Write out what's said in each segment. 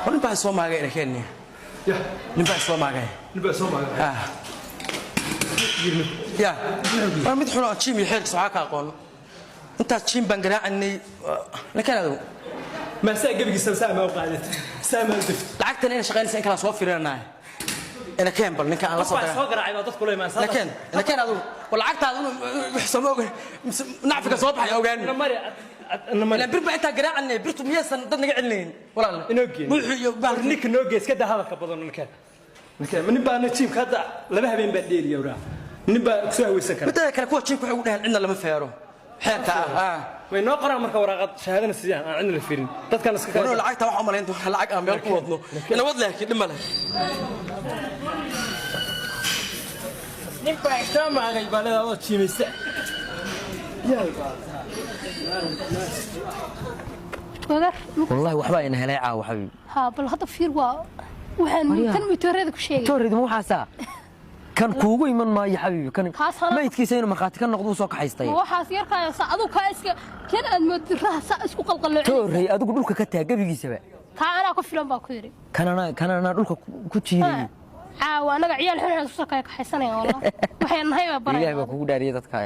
War, nin baa soo maagay ina keenni. Ya. Nin baa soo maagay. Nin baa soo maagay. Ah. Ya waa mid xun oo gym iyo xeelkiisa waxaa ka aqoon. Intaas gym baan garaacanay ninkan adigu. Ma saa gebigiisa saa ma u qaadat, saa ma u daft. Lacagtan inay shaqaynaysa in kala soo fiirinanahay ina keen, bal ninka aan la soo baa dagaa. Soo garaacay baa dadku la imaan. Ina keen, ina keen adigu. War, lacagtaada inuu wax sooma ogan mise nacfiga soo baxay ogaan. Na mari, na mari. Ilaan bir baa intaa garaacanay, birtu miyaysan dad naga celinayn, walaal? Inoo geen. Wuxuu iyo bahal. Ninka noo gees ka daa hadalka badan. Ninka, ninka nin baa gymka hadda 2 habeen baa dheeliya wraa. Nin baa kusoo haweysan kara. Midda kale, kuwa gymka waxay ugu dhaheen cidna lama feero xeerka ah. Way noo qoraan marka waraaqad shahaadana siiyaan aan cidna la fiirin dadkan iska Warno kala. Lacagta waxaa u malayn doonaa lacag aan meel ku wadno ina wad, laakiin dhib ma leh. Nin baa soo maagay baa leedahay oo jiimaysta. Wadar. Wallahi waxbaa ina helay caawa, xabiib. Haa, bal hadda fiir, waa waxaan Waryaa. kan matoorada ku sheegay. Tooridi ma waxaasaa kan kuugu iman maayo, xabiibi, kan Kaas hala- maydkiisa inuu markhaati ka noqdo uu soo kaxaystay. Ma waxaas yarkaayo saa aduu kaa iska kan aad moodiraha saa isku qalqalloocin. Toorey adigu dhulka ka taa gebigiisaba. Kaa anaa ku filan baa ku yidhi. Kanana kanana dhulka ku jiidayay. Caawa annaga ciyaal xun xun isku soo kala kaxaysanaya, wallah waxay nahay baa baraya. Ilaahay baa kugu dhaariyay dadka.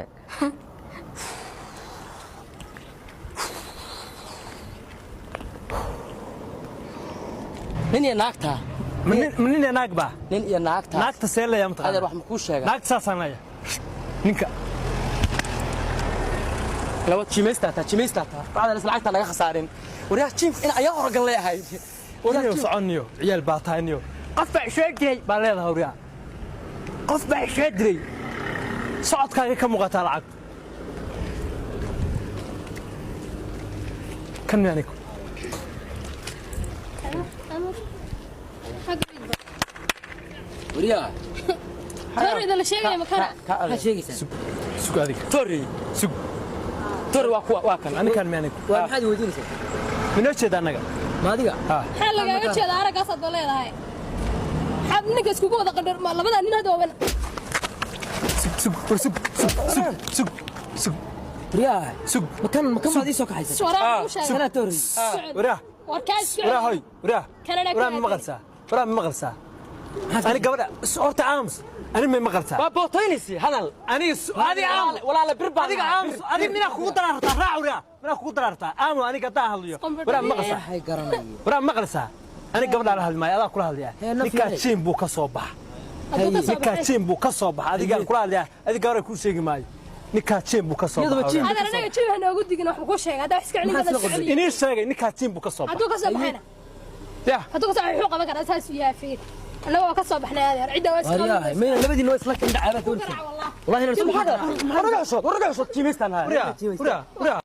Nin iyo naagta. Ma nin iyo naag baa? Nin iyo naagta. Naagta see leeyahay Adeer, mataqaana? wax ma kuu sheega? Naagta saasaan leeyahay ninka. Laba jimaysta taa, jimaysta taa bacdan is lacagta naga khasaarin. Waryaa, gym in ayaa horogan leeyahay. Waryaa. Waryaa, soconniyo ciyaal baa tahay niyo. Qof baa isoo dilay baa leedahay. Waryaa, qof baa isoo dilay, socodkaaga ka muuqataa lacagtu kan miyaaniku. Waryaa. Toorida la sheegaya ma kana? Maxaad sheegaysaa? Sug adiga. Torri. Sug. Torri waa kuwa, waa kan. Anikan miyaaniku? Waa maxaad weydiinaysaa? Minoo jeeda annaga? Ma adiga? Maxaa lagaaga jeeda araggaasaad ba leedahay? Maxaad ninka iskugu wada qandhar ma labada nin hadda waaban? Sug, sug, war, sug, sug, sug, sug, sug. Waryaa. Sug. Ma kan baad ii soo kaxaysay? Waraa kuu sheegay. Kanaa toorey. Waryaa. War kaa iska. Waryaa, hoy, waryaa. Kanana. Waryaa, ma maqalsaa? Waryaa, ma maqalsaa? Ani gabadha horta aamus. Ani may maqalsaa? Waa bootoynaysi hadal. Aniga adiga aamus. Walaala, bir baa. Adiga aamus. Adiga minaa kugu daraartaa raac. Waryaa, minaa kugu daraartaa aamu. Aniga haddaan hadlayo, waryaa, ma maqalsaa? Waxay garanayo. Waryaa, ma maqalsaa? Aniga gabadhaan la hadli maayo, adaa kula hadlayaa. Hee, naf Ninkaa yahay. gym buu ka soo baxa. Hadduu ka soo Ninkaa baxay. gym buu ka soo baxa, adigaan kula hadlayaa. Adiga gabadha kuu sheegi maayo. Ninkaa gym buu ka soo Iyadaba baxa. gym. Waryaa. Adeer, anaga jawi ha noogu digin. Wax kuu sheegay haddaa wax iska celin Maxaad kartaa isla iska celiyo. Inii sheegay, ninkaa gym buu ka soo baxa. Hadduu ka soo baxayna? Ya. Hadduu ka soo baxay muxuu qaban karaa? Saas uu yahay fiir, annaga waa ka soo baxnay adeer, cidda waa iska. Waryaa, mayna labadiina waa isla kan dhacaa baa doonaysaa. Garaac wallah. Wallahi inaan isku Warraga cusub, warraga cusub, jimaystaan. Waryaa, waryaa, waryaa.